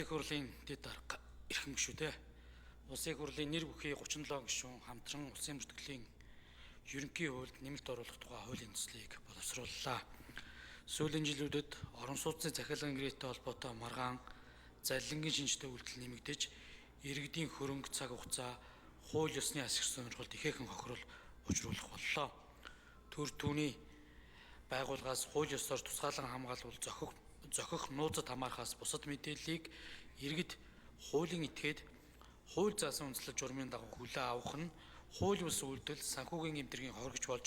Их хурлын дэд дарга эрхэм гишүүдээ. Улсын хурлын нэр бүхий 37 гишүүн хамтран улсын бүртгэлийн ерөнхий хуульд нэмэлт оруулах тухай хуулийн төслийг боловсрууллаа. Сүүлийн жилүүдэд орон сууцны захиалгын гэрээтэй холбоотой маргаан залилангийн шинжтэй үйлдэл нэмэгдэж, иргэдийн хөрөнгө цаг хугацаа, хууль ёсны ашиг сонирхолд ихээхэн хохирол учруулах боллоо. Төр түүний байгууллагаас хууль ёсоор тусгаалan хамгаалвал зохих нууцад хамаарахаас бусад мэдээллийг иргэд хуулийн этгээд хууль заасан үндэслэл журмын дагуу хүлээн авах нь хууль бус үйлдэл санхүүгийн гэмтэргийн хоригч болж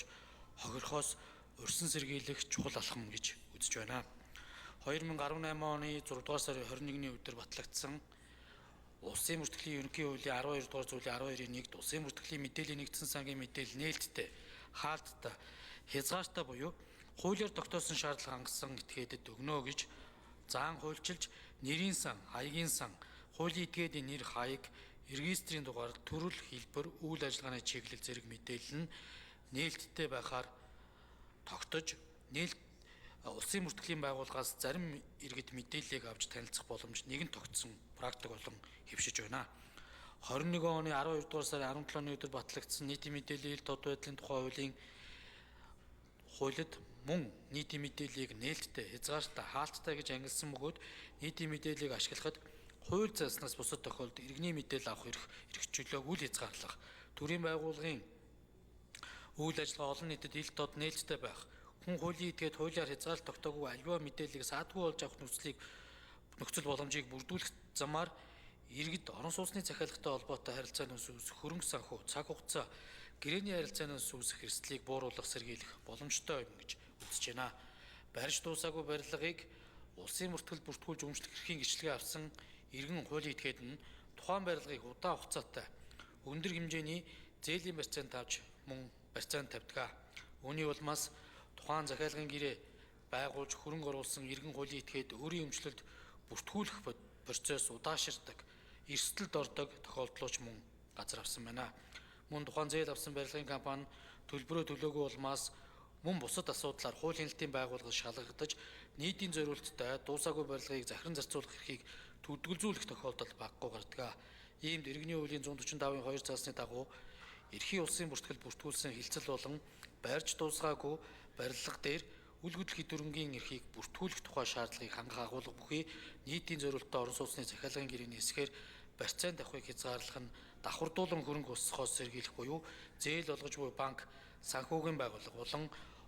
хохирохоос урьдчилан сэргийлэх чухал алхам гэж үзэж байна. 2018 оны 6 дугаар сарын 21-ний өдөр батлагдсан Улсын бүртгэлийн ерөнхий хуулийн 12 дугаар зүйлийн 12-ийн 1-д улсын бүртгэлийн мэдээллийн нэгдсэн сангийн мэдээлэл нээлттэй, хаалттай, хязгаартай буюу хуулиар тогтоосон шаардлага хангасан этгээдэд өгнө гэж заан хуульчилж, нэрийн сан, хаягийн сан, хуулийн этгээдийн нэр хаяг, регистрийн дугаар, төрөл, хэлбэр, үйл ажиллагааны чиглэл зэрэг мэдээлэл нь нээлттэй байхаар тогтож, нээлт улсын бүртгэлийн байгууллагаас зарим иргэд мэдээллийг авч танилцах боломж нэгэн тогтсон практик болон хэвшиж байна. 21 оны 12 дугаар сарын 17-ны өдөр батлагдсан нийтийн мэдээллийн ил тод байдлын тухай хуулийн хуульд мөн нийтийн мэдээллийг нээлттэй, хязгаартай, хаалттай гэж ангилсан бөгөөд нийтийн мэдээллийг ашиглахад хууль зааснаас бусад тохиолдолд иргэний мэдээлэл авах эрх чөлөөг үл хязгаарлах, төрийн байгууллагын үйл ажиллагаа олон нийтэд ил тод нээлттэй байх, хүн хуулийн этгээд хуулиар хязгаарлалт тогтоогүй аливаа мэдээллийг саадгүй болж авах нөхцөл боломжийг бүрдүүлэх замаар иргэд орон сууцны захиалгатай холбоотой харилцаанаас үүсэх хөрөнгө санхүү, цаг хугацаа, гэрээний харилцаанаас үүсэх эрсдлийг бууруулах, сэргийлэх боломжтой юм гэж үзэж байна. Барьж дуусаагүй барилгыг улсын бүртгэл бүртгүүлж өмчлөх эрхийн гэрчлэгээ авсан иргэн хуулийн этгээд нь тухайн барилгыг удаан хугацаатай өндөр хэмжээний зээлийн барьцаанд авч мөн барьцаанд тавьдаг. Үүний улмаас тухайн захиалгын гэрээ байгуулж хөрөнгө оруулсан иргэн хуулийн этгээд өөрийн өмчлөлд бүртгүүлэх процесс удааширдаг, эрсдэлд ордог тохиолдлооч мөн газар авсан байна. Мөн тухайн зээл авсан барилгын компани төлбөрөө төлөөгүй улмаас мөн бусад асуудлаар хууль хяналтын байгууллагад шалгагдаж, нийтийн зориулттай дуусаагүй барилгыг захиран зарцуулах эрхийг төдөлзүүлэх тохиолдол багагүй гардаг. Иймд иргэний хуулийн 145-ын 2 заасны дагуу эрхийн улсын бүртгэл бүртгүүлсэн хилцэл болон барьж дуусгаагүй барилга дээр үл хөдлөх эд хөрөнгийн эрхийг бүртгүүлэх тухай шаардлагыг хангах агуулга бүхий нийтийн зориулттай орон сууцны захиалгын гэрээний хэсгээр барьцаанд авахыг хязгаарлах нь давхардуулан хөрөнгө босгохоос сэргийлэх буюу зээл олгож буй банк, санхүүгийн байгууллага болон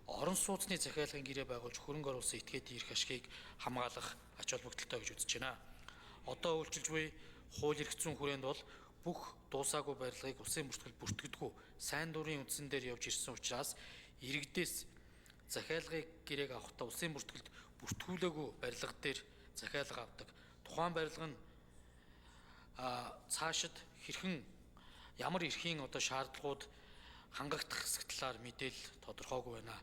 орон сууцны захиалгын гэрээ байгуулж хөрөнгө оруулсан этгээдийн эрх ашигыг хамгаалах ач холбогдолтой гэж үзэж байна. Одоо үйлчилж буй хууль эрх зүйн хүрээнд бол бүх дуусаагүй барилгыг улсын бүртгэл бүртгэдэггүй сайн дурын үндсэн дээр явж ирсэн учраас иргэдээс захиалгын гэрээг авахдаа улсын бүртгэлд бүртгүүлээгүй барилга дээр захиалга авдаг. Тухайн барилга нь цаашид хэрхэн ямар эрхийн одоо шаардлагууд хангагдах хэсэг талаар мэдээлэл тодорхойгүй байна.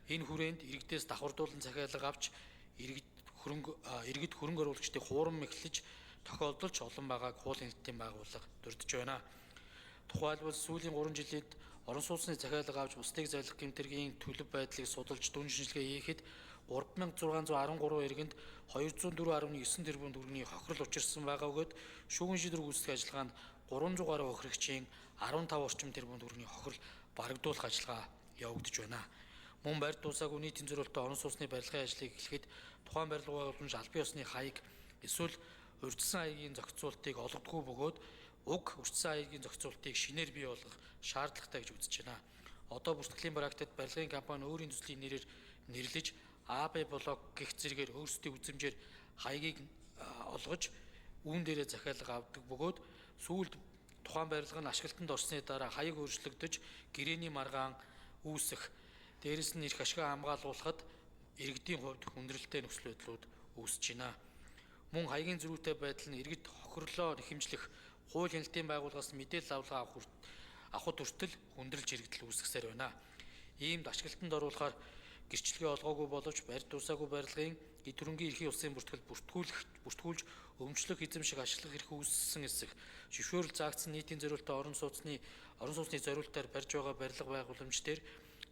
Энэ хүрээнд иргэдээс давхардуулан захиалга авч иргэд хөрөнгө оруулагчдыг хуурам мэхлэж тохиолдолч олон байгааг хуулийн хяналтын байгууллага дурдж байна. Тухайлбал сүүлийн 3 жилид орон сууцны захиалга авч бусдыг залхих гэмтэргийн төлөв байдлыг судалж дүн шинжилгээ хийхэд 3613 иргэнд 204.9 тэрбум төгрөгийн хохирол учирсан байгаа бөгөөд шүүгэн шийдвэр гүйцэтгэх ажиллагаанд 300 гаруй хохирогчийн 15 орчим тэрбум төгрөгийн хохирол барагдуулах ажиллагаа явагдаж байна. Мөн барь дуусаагүй нийтийн зориулттай орон сууцны барилгын ажлыг эхлэхэд тухайн барилга байгууламж албан ёсны хаяг эсвэл урьдчилсан хаягийн зохицуултыг олгодгүй бөгөөд уг урьдчилсан хаягийн зохицуултыг шинээр бий болгох шаардлагатай гэж үзэж байна. Одоо бүртгэлийн практикт барилгын компани өөрийн төслийн нэрээр нэрлэж А, Б блок гэх зэрэгээр өөрсдийн үзэмжээр хаягийг олгож үүн дээрээ захиалга авдаг бөгөөд сүүлд тухайн барилга нь ашиглалтанд орсны дараа хаяг өөрчлөгдөж гэрээний маргаан үүсэх, дээрэс нь эрх ашгаа хамгаалуулахад иргэдийн хувьд хүндрэлтэй нөхцөл байдлууд үүсэж байна. Мөн хаягийн зөрүүтэй байдал нь иргэд хохирлоо нэхэмжлэх, хууль хяналтын байгууллагаас мэдээлэл авлага авахд хүртэл хүндрэлж иргэдэл үүсгэсээр байна. Иймд ашиглалтанд оруулахаар гэрчлэгээ олгоогүй боловч барь дуусаагүй барилгын эд хөрөнгийн эрхийн улсын бүртгэл бүртгүүлж өмчлөх, эзэмших, ашиглах эрх үүссэн эсэх зөвшөөрөл заагдсан нийтийн зориулттай орон сууцны зориултаар барьж байгаа барилга байгууламж дээр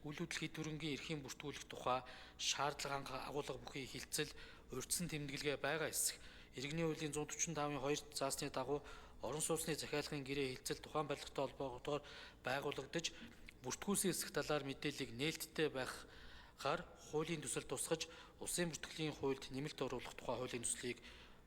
үл хөдлөх эд хөрөнгийн эрхийн бүртгүүлэх тухай шаардлага агуулга бүхий хилцэл урьдчилан тэмдэглэгээ байгаа эсэх Иргэний хуулийн 145-ын 2 заасны дагуу орон сууцны захиалгын гэрээ хэлцэл тухайн барилгатай холбоотойгоор байгуулагдаж бүртгүүлсэн хэсэг талаар мэдээллийг нээлттэй байхаар хуулийн төсөл тусгаж улсын бүртгэлийн хуульд нэмэлт оруулах тухай хуулийн төслийг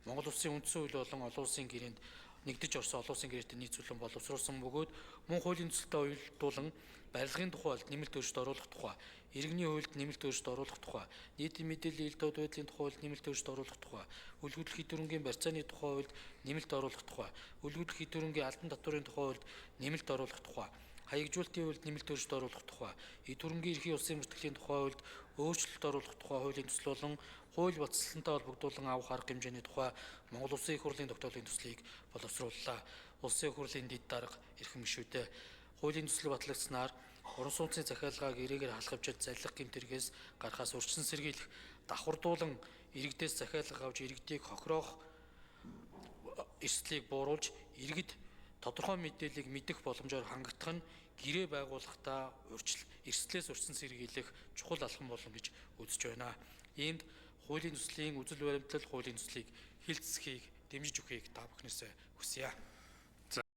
Монгол Улсын үндсэн хууль болон олон улсын гэрээнд нэгдэж орсон олон улсын гэрээтэй нийцүүлэн боловсруулсан бөгөөд мөн хуулийн төсөлтөд уялдуулан барилгын тухай хуульд нэмэлт өөрчлөлт оруулах тухай, иргэний хуульд нэмэлт өөрчлөлт оруулах тухай, нийтийн мэдээллийн ил тод байдлын тухай хуульд нэмэлт өөрчлөлт оруулах тухай, үл хөдлөх эд хөрөнгийн барьцааны тухай хуульд нэмэлт оруулах тухай, үл хөдлөх эд хөрөнгийн албан татварын тухай хуульд нэмэлт оруулах тухай, хаягжуулалтын хуульд нэмэлт өөрчлөлт оруулах тухай, эд хөрөнгийн эрхийн улсын бүртгэлийн тухай хуульд өөрчлөлт оруулах тухай хуулийн төсөл болон хууль баталсантай холбогдуулан авах арга хэмжээний тухай Монгол Улсын Их Хурлын тогтоолын төслийг боловсрууллаа. Улсын Их Хурлын дэд дарга эрхэм гишүүдээ, хуулийн төсөл батлагдсанаар орон сууцны захиалгаа гэрээгээр халахвчид заллах гэмт хэрэгээс гарахаас урьдчилан сэргийлэх, давхардуулан иргэдээс захиалга авч иргэдийг хохироох эрсдлийг бууруулж иргэд тодорхой мэдээллийг мэдэх боломжоор хангагдах нь гэрээ байгуулахдаа эрсдлээс урьдчилан сэргийлэх чухал алхам болно гэж үзэж байна. Иймд хуулийн төслийн үзэл баримтлал хуулийн төслийг хэлцэхийг дэмжиж өгөхийг та бүхнээс хүсье.